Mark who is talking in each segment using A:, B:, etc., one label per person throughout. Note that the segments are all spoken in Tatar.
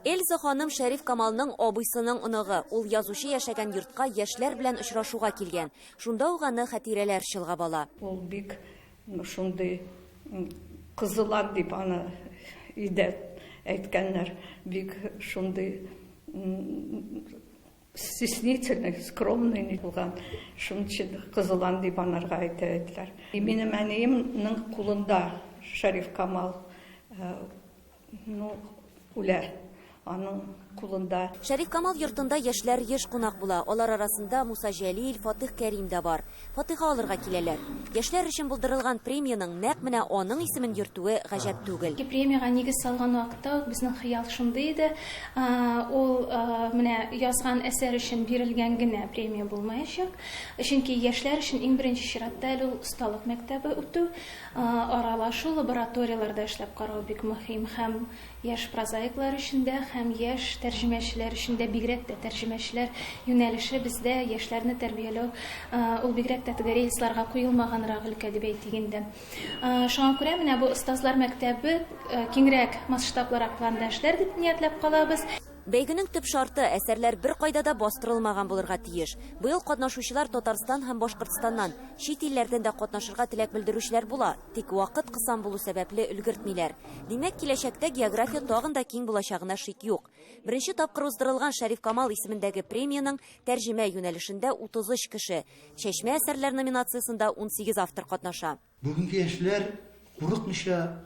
A: Эльза ханым Шәриф Камалның абыйсының оныгы. Ул язучы яшәгән йортка яшьләр белән очрашуга килгән. Шунда ук аны хатирәләр чолгап ала.
B: Ул бик шундый кызылан дип аны өйдә әйткәннәр. Бик шундый стеснительный, скромный булган. Шуның өчен кызылан дип анарга әйтә иделәр. Минем әниемнең кулында Шәриф Камал Ну, үлә. Аның кулында.
A: Шәриф Камал йортында яшьләр еш кунак була. Алар арасында Муса Җәлил, Фатыйх Кәрим дә бар. Фатыйха алырга киләләр. Яшьләр өчен булдырылган премиянең нәкъ менә аның исемен йөртүе гаҗәп түгел.
C: Премиягә нигез салган вакытта ук безнең хыял шундый иде, ул менә язган әсәр өчен бирелгән генә премия булмаячак. Чөнки яшьләр өчен иң беренче чиратта әле ул осталык мәктәбе үтү. Аралашу, лабораторияләрдә эшләп карау бик мөһим һәм яшь прозаиклар өчен дә, һәм яшь тәрҗемәчеләр өчен дә, бигрәк тә тәрҗемәчеләр юнәлеше бездә яшьләрне тәрбияләү ул бигрәк тә теге рельсларга куелмаганрак өлкә дип әйтик инде. Шуңа күрә менә бу остазлар мәктәбе киңрәк масштаблырак планда эшләр дип ниятләп калабыз.
A: Бәйгенең төп шарты, әсәрләр беркайда да бастырылмаган булырга тиеш. Быел катнашучылар Татарстан һәм Башкортстаннан, чит илләрдән дә катнашырга теләк белдерүчеләр була, тик вакыт кысан булу сәбәпле өлгертмиләр. Димәк, киләчәктә география тагын да киң булачагына шик юк. Беренче тапкыр уздырылган Шәриф Камал исемендәге премиянең тәрҗемә юнәлешендә 33 кеше, чәчмә әсәрләр номинациясендә 18 автор катнаша.
D: Бүгенге яшьләр курыкмыйча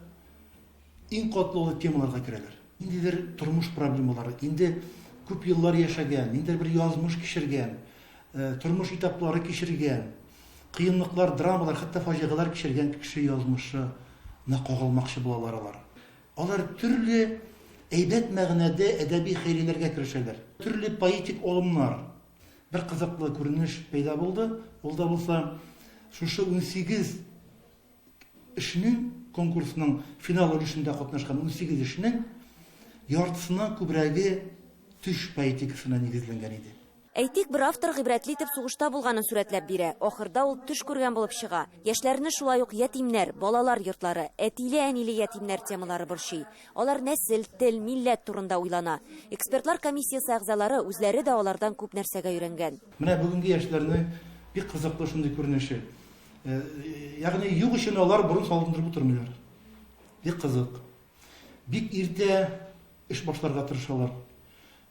D: иң катлаулы темаларга керәләр. Ниндидер тормыш проблемалары, инде күп еллар яшәгән, ниндидер бер язмыш кичергән, э, тормыш этаплары кичергән, кыенлыклар, драмалар, хәтта фаҗигаләр кичергән кеше язмышына кагылмакчы булалар алар. Алар төрле әйбәт мәгънәдә әдәби хәйләләргә керешәләр. Төрле поэтик алымнар. Бер кызыклы күренеш пәйда булды. Ул да булса, шушы 18 эшнең конкурсның финал өлешендә катнашкан 18 эшнең яртысыннан күбрәге төш поэтикасына нигезләнгән иде.
A: Әйтик, бер автор гыйбрәтле итеп сугышта булганын сурәтләп бирә. Ахырда ул төш күргән булып чыга. Яшьләрне шулай ук ятимнәр, балалар йортлары, әтиле-әниле ятимнәр темалары борчый. Алар нәсел, тел, милләт турында уйлана. Экспертлар комиссиясе әгъзалары үзләре дә алардан күп нәрсәгә өйрәнгән.
D: Менә бүгенге яшьләрнең бик кызыклы шундый күренеше. Ягъни юк өчен алар борын салындырып утырмыйлар. Бик кызык. Бик иртә эш башларга тырышалар.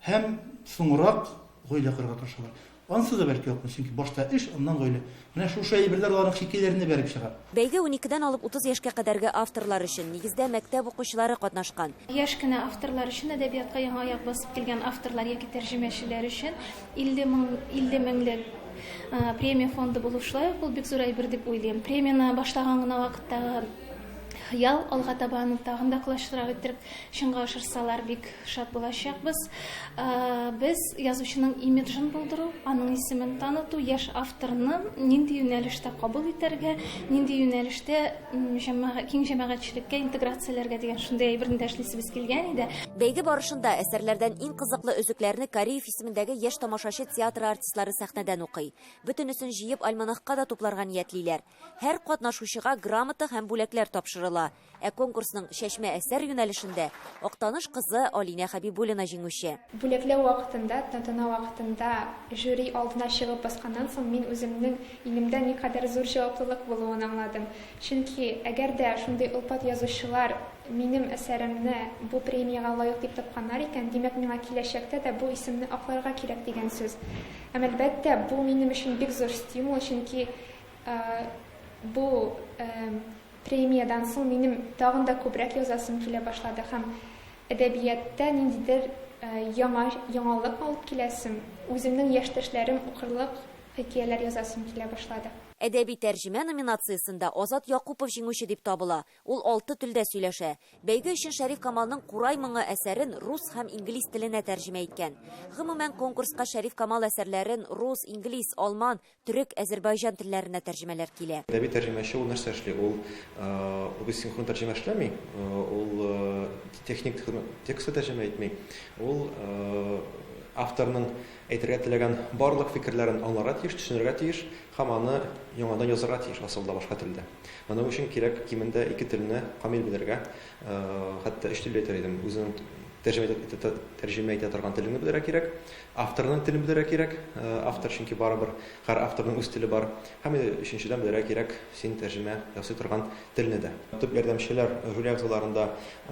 D: Һәм соңрак гаилә корырга тырышалар. Ансы да бәлки якын, чөнки башта эш, аннан гаилә. Менә шушы әйберләр аларның хикәяләренә бәреп чыга.
A: Бәйге уникедән алып 30 яшькә кадәрге авторлар өчен, нигездә мәктәп укучылары катнашкан.
C: Яшь кенә авторлар өчен, әдәбиятка яңа аяк басып килгән авторлар яки тәрҗемәчеләр өчен 50 мең, 50 меңлек премия фонды булу шулай ук ул бик зур әйбер дип уйлыйм. Премияне башлаган гына вакыттагы хыял алга таба аны тагын да колачлырак иттереп чынга ашырсалар бик шат булачакбыз. Без язучының имиджын булдыру, аның исемен таныту, яшь авторны нинди юнәлештә кабул итәргә, нинди юнәлештә киң җәмәгатьчелеккә интеграцияләргә дигән шундый әйберне дә эшлисебез килгән иде.
A: Бәйге барышында әсәрләрдән иң кызыклы өзекләрне Кариев исемендәге яшь тамашачы театры артистлары сәхнәдән укый. Бөтенесен җыеп альманахка да тупларга ниятлиләр. Һәр катнашучыга грамота һәм бүләкләр тапшырыла. Ә конкурсның Чәчмә әсәр юнәлешендә Актаныш кызы Алинә Хәбибуллина җиңүче.
E: Бүләкләү вакытында, тантана вакытында жюри алдына чыгып басканнан соң мин үземнең иңемдә никадәр зур җаваплылык булуын аңладым. Чөнки әгәр дә шундый олпат язучылар минем әсәремне бу премиягә лаек дип тапканнар икән, димәк, миңа киләчәктә дә бу исемне акларга кирәк дигән сүз. Һәм, әлбәттә, бу минем өчен бик зур стимул, чөнки бу Премиядән соң минем тагын да күбрәк язасым килә башлады һәм әдәбиятта ниндидер яңа яңалык алып киләсем, үземнең яшьтәшләрем укырлык хикәяләр язасым килә башлады.
A: Әдәби тәрҗемә номинациясендә Азат Якупов җиңүче дип табыла. Ул алты телдә сөйләшә. Бәйге өчен Шәриф Камалның Курай моңы әсәрен рус һәм инглиз теленә тәрҗемә иткән. Гомумән, конкурска Шәриф Камал әсәрләрен рус, инглиз, алман, Төрек, әзербайҗан телләренә тәрҗемәләр килә.
F: Әдәби тәрҗемәче ул нәрсә эшли? Ул ул бит синхрон тәрҗемә эшләми, ул техник текстны тәрҗемә итми. Ул авторның әйтергә теләгән барлык фикерләрен аңларга тиеш, төшенергә тиеш һәм аны яңадан язарга тиеш асылда башка телдә. Моның өчен кирәк кимендә ике телне камил белергә, хәтта өч телдә әйтер идем. Үзенең. Тәрҗемә итә, тәрҗемә итә торган телеңне белергә кирәк, авторның телен белергә кирәк, автор чөнки барыбер һәр авторның үз теле бар. Һәм инде өченчедән белергә кирәк син тәрҗемә ясый торган телне дә. Төп ярдәмчеләр жюри әгъзаларында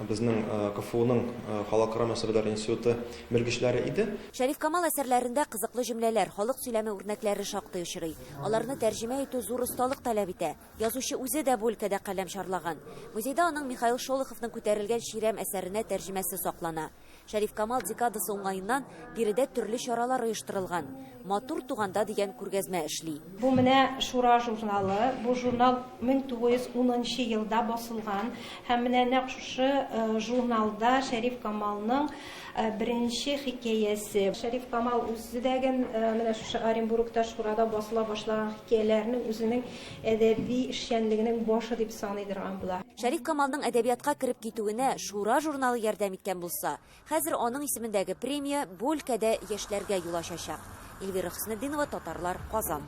F: безнең КФУның Халыкара мөнәсәбәтләр институты белгечләре иде.
A: Шәриф Камал әсәрләрендә кызыклы җөмләләр, халык сөйләме үрнәкләре шактый очрый. Аларны тәрҗемә итү зур осталык таләп итә. Язучы үзе дә бу өлкәдә каләм чарлаган. Музейда аның Михаил Шолоховның Күтәрелгән чирәм әсәренә тәрҗемәсе саклана. Шәриф Камал декадасы уңаеннан биредә төрле чаралар оештырылган. Матур туганда дигән күргәзмә эшли.
G: Бу менә Шура журналы. Бу журнал 1910 нчы елда басылган. Һәм менә нәкъ шушы журналда Шәриф Камалның Беренче хикәясе. Шәриф Камал үзе дә ген менә шушы Оренбургта Шурада басыла башлаган хикәяләрне үзенең әдәби эшчәнлегенең башы дип саный торган була.
A: Шәриф Камалның әдәбиятка кереп китүенә Шура журналы ярдәм иткән булса, хәзер аның исемендәге премия бу өлкәдә яшьләргә юл ачачак. Эльвира Хөснетдинова, Татарлар, Казан.